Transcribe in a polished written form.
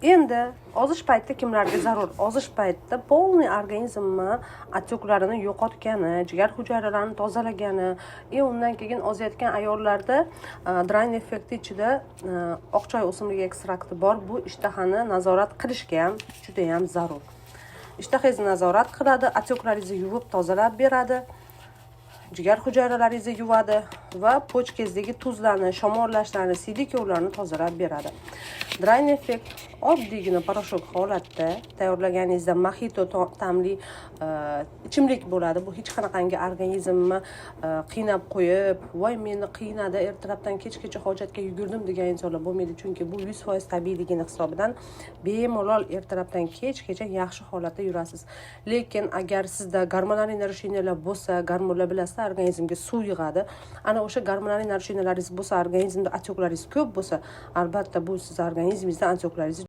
Endi ozish paytida kimlarga zarur? Ozish paytida полный organizmni отёк larini yo'qotgani, jigar hujayralarini tozalagani и undan keyin ozayotgan ayollarda Drain effekti ichida oq choy o'simligi ekstrakti bor. Bu ishtahani nazorat qilishga ham judayam zarur. Ishtahangizni nazorat qiladi, отёк laringizni yuvib tozalab beradi, jigar hujayralaringizni yuvadi va почка ngizdagi tuzlarni, shamollashlarni, siydik-yog'larni tozalab beradi. Drain effekt oddiygina порошок holatda tayyorlaganingizda moxito ta'mli ichimlik bo'ladi. Bu hech qanaqangi organizmni qiynab qo'yib, "Voy, meni qiynadi, ertalabdan kechgacha hojatga yugurdim" degan insonlar bo'lmaydi, chunki bu 100% tabiiyligini hisobidan bemalol ertalabdan kechgacha yaxshi holatda yurasiz. Lekin agar sizda gormonal нарушения lar bo'lsa, gormonlar, bilasizlar, organizmga suv yig'adi, ana o'sha gormonal нарушения laringiz bo'lsa, organizmda отёк laringiz ko'p bo'lsa, albatta bu sizni organizmingizda отёк laringizni